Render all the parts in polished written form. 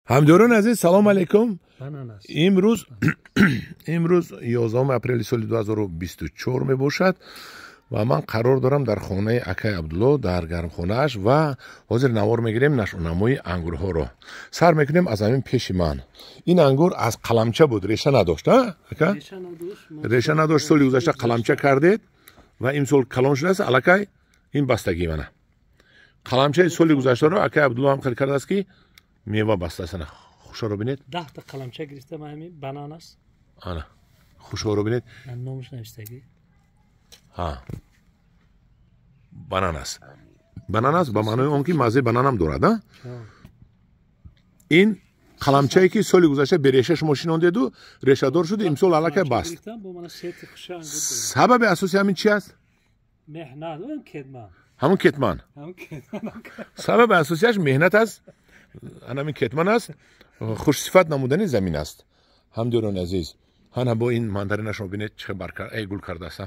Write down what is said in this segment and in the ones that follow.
Ҳамдиёрони азиз, салом алейкум. Имрӯз 11 апрели соли 2024 мебошад ва ман қарор дорам дар хонаи акай Абдулло, дар гармхонааш, ва ҳозир навор мегирем нашъунамои ангурҳоро. Сар мекунем аз ҳамин пеши ман. Ин ангур аз қаламча буд, реша надошт, ака? Реша надошт. Соли гузашта қаламча кардед ва имсол калон шудааст, аллакай ин бастагӣ. Мана қаламчаи соли гузаштаро акай Абдулло ҳам хел кардааст, ки мева бастааст. Ана хушоро бинед. 10 та қаламча гирифта, ма ҳамин банан аст. Ана хушоро бинед. Номаш навиштагӣ. Ҳа, банан аст, банан аст, ба маънои он ки маззаи бананам дорад. А ин қаламчае, ки соли гузашта береша шумо шинондеду решадор шуд, имсол аллакай баст. Сабаби асоси ҳамин чи аст? Ҳамун кетман. Сабаби асосиаш меҳнат аст, анамин кетман аст, хушсифат намудани замин аст. Ҳамдиёрони азиз, ҳана бо ин мандаринашро бинед, чӣ эй гул кардааст.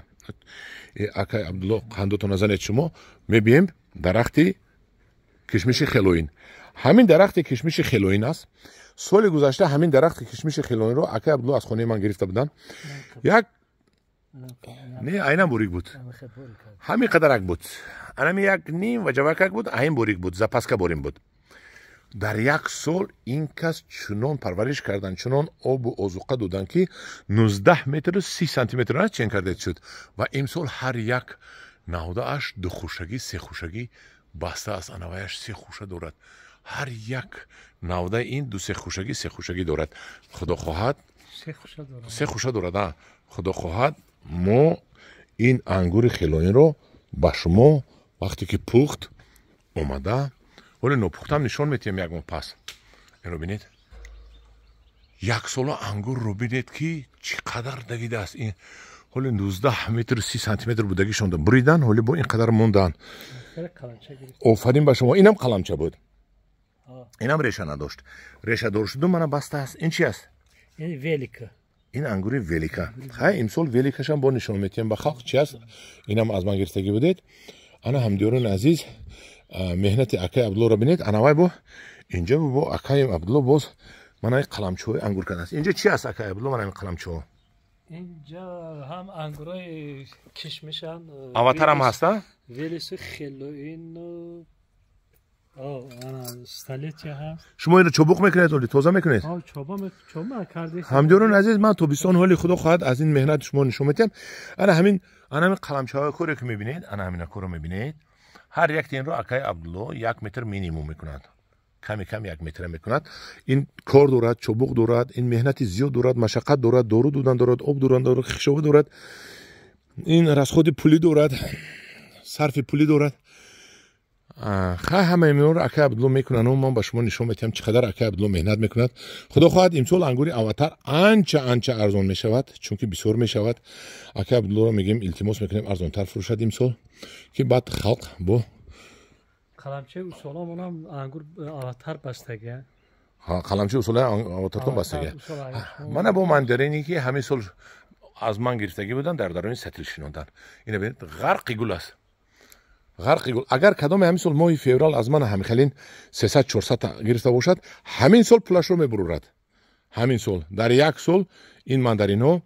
Акай Абдулло, қандотона занед шумо. Мебием дарахти кишмиши хелоин. Ҳамин дарахти кишмиши хелоин аст. Соли гузашта ҳамин дарахти кишмиши хелоинро акай Абдулло аз хонаи ман гирифта буданд. Як не, айнан бурик буд, ҳамин қадарак буд, анами як ним ва ҷавакак буд, айн бурик буд, запаска борим буд. Дар як сол ин кас чунон парвариш кардан, чунон обу озуқа доданд, ки 19 метру 30 сантиметр чен кардед шуд. Ва имсол ҳар як навдааш духушагӣ, сехушагӣ баста аст. Анаваяш се хуша дорад. Ҳар як навдаи ин ду-се хушагӣ, се хушагӣ дорад. Худо хоҳад, се хуша дорад. Худо хоҳад, мо ин ангури хелоинро ба шумо вақте ки пухт омада, ҳоле нопухтам нишон метиҳем як моҳ пас. Инро бинед, яксола ангурро бинед, ки чӣ қадар давидааст. Ин ҳоле 19 метру 30 сантиметр будагишонда буридан, ҳоле бо ин қадар мондан. Офарин ба шумо. Инам қаламча буд, инам реша надошт, решадор шуду, мана бастааст. Ин чи аст? Велика. Ин ангури велика. Хай, имсол великашам бо нишон метиҳем ба халқ, чи аст. Инам аз ман гирифтагӣ будед. Ана, ҳамдиёрони азиз, меҳнати акаи Абдуллоро бинед. Анавай бо инҷа бо акаи Абдулло боз мана қаламчаҳои ангур кардааст. Инҷа чи аст, акаи Абдулло, мана ин қаламчаҳо? Инҷа ҳам ангурои кишмишанд. Аватарам ҳаст, а? Велису, хелоину, столетия ҳаст. Шумо инро чобуқ мекунед, оли тоза мекунед? Ҳамдиёрони азиз, ман тобистон ҳоли, худо хоҳад, аз ин меҳнати шумо нишон метиҳам. Ана ҳамин, ана ҳамин қаламчаҳои коре, ки мебинед, ана ҳамина корро мебинед. Ҳар якти инро акаи Абдулло як метр минимум мекунад, ками кам як метра мекунад. Ин кор дорад, чобуқ дорад, ин меҳнати зиёд дорад, машаққат дорад, дору додан дорад, об додан дорад, хишова дорад, ин расходи пулӣ дорад, сарфи пулӣ дорад. Хай, ҳамаи инро акаи Абдулло мекунанд. Ман ба шумо нишон метиҳам, чӣ қадар акаи Абдулло меҳнат мекунад. Худо хоҳад, имсол ангури Аватар анча анча арзон мешавад, чунки бисёр мешавад. Акаи Абдуллоро мегӯем, илтимос мекунем, арзонтар фурӯшад имсол, ки баъд халқ бо Қаламчаи усоламонам ангур Аватар бастагия. Қаламчаи усола Аватартон бастагия. Мана бо мандарине, ки ҳамин сол аз ман гирифтагӣ буданд, дар даруни сатил шинондан. Ина бинед, ғарқи гул аст, ғарқи гул. Агар кадоме ҳамин сол моҳи феврал аз ман ҳамихелин 300, 400 гирифта бошад, ҳамин сол пулашро мебурурад. Ҳамин сол, дар як сол ин мандаринҳо.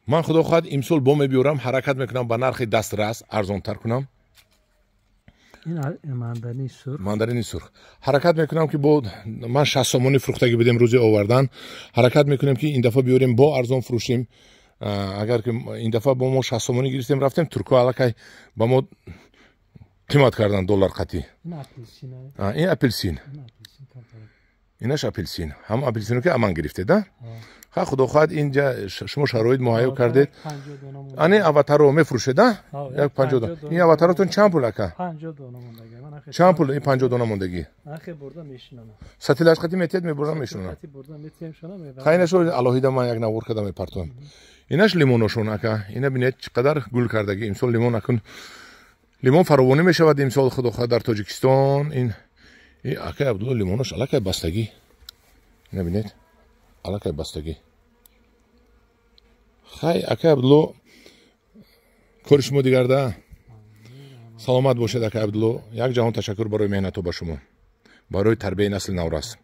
Ман, худо хоҳад, имсол бо мебиёрам, ҳаракат мекунам, ба нархи дастрас арзонтар кунам. Мандарини сурх ҳаракат мекунам, ки бо ман 60 сомонӣ фурӯхтагӣ будем рӯзи овардан. Ҳаракат мекунем, ки ин дафъа биёрем, бо арзон фурӯшем. Агар ки ин дафъа бо мо 60 сомонӣ гирифтем, рафтем, турко аллакай ба мо қимат кардан доллар қатӣ. Ин апелсин, инаш апелсин, ҳам апелсино, ки аман гирифтед, а? Ха, худо хоҳад, инҷа шумо шароит муҳайё кардед. Ани Аватаро мефурӯшед, а? Як 50 дона. Ин Аватаротон чанд пул, ака, чанд пул ин 50 дона мондагӣ? Сатилаш қати метиҳед, мебурам, мешунам. Хайнашо алоҳида ман як навор карда мепартоам. Инаш лимоношон, ака. Ина бинед, чӣ қадар гул кардагӣ. Имсол лимон, акун лимон фаровонӣ мешавад имсол, худо хоҳад, дар Тоҷикистон. Ин акай Абдулло лимонош аллакай бастагӣ. Ина бинед, аллакай бастагӣ. Хай, акай Абдулло, кори шумо дигарда. Саломат бошед, акай Абдулло. Як ҷаҳон ташаккур барои меҳнату ба шумо, барои тарбияи насли наврас.